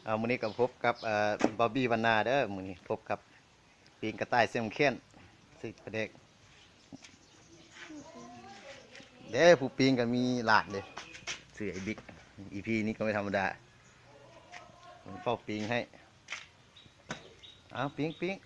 ເອົາ ມື້ນີ້ກໍພົບກັບ ເອີ ບອບບີ້ ວັນນາເດີ. ມື້ນີ້ພົບກັບປີ້ງກະຕ່າຍເຊມແຄ້ນ ຊິປາແດກເດ້. ຜູ້ປີ້ງກໍມີຫຼານເດ້ ຊື່ໄອ້ບິກ. ອີພີນີ້ກໍບໍ່ທຳມະດາ ເຝົ້າປີ້ງໃຫ້. ເອົາ ປີ້ງ ປີ້ງ.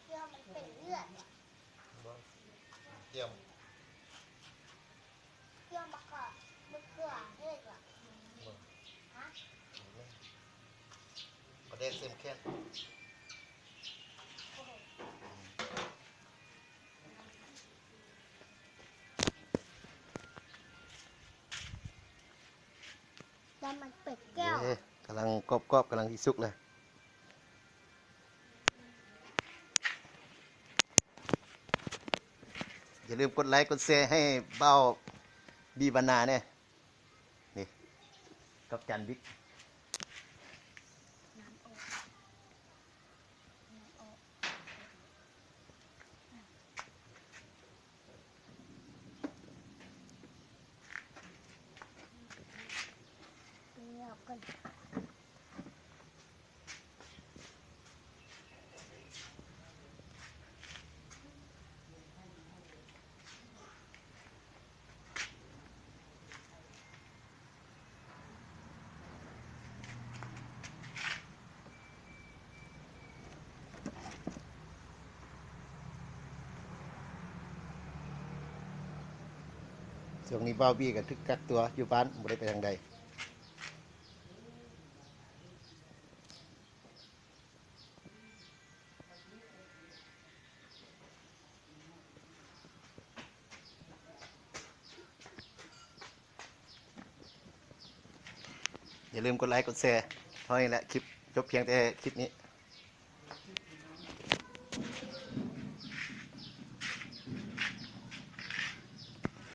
ເກືອມັນເປັນເລືອດຫວາ? ບໍ່ ເກືອ ເກືອບັກກອກ ບັກເກືອເລືອດຫວາ? ບໍ່ ຮະ? ປາແດກເຊມແຄ້ນ. ແລ້ວມັນເປັນແກ້ວ ເອີ ກຳລັງກອບໆ ກຳລັງຊິສຸກແລ້ວ. ຢ່າລືມກົດໄລກົດແຊໃຫ້ບ່າວບີ້ ວັນນາແດ່. ນີ້ ກັບຈານບິກ. ຊ່ວງນີ້ບ່າວບີ້ກໍຖືກກັກຕົວຢູ່ບ້ານ ບໍ່ໄດ້ໄປທາງໃດ. ຢ່າລືມກົດໄລກົດແຊ. ເທົ່ານີ້ແຫຼະ ຄລິບ ຈົບພຽງແຕ່ຄລິບນີ້.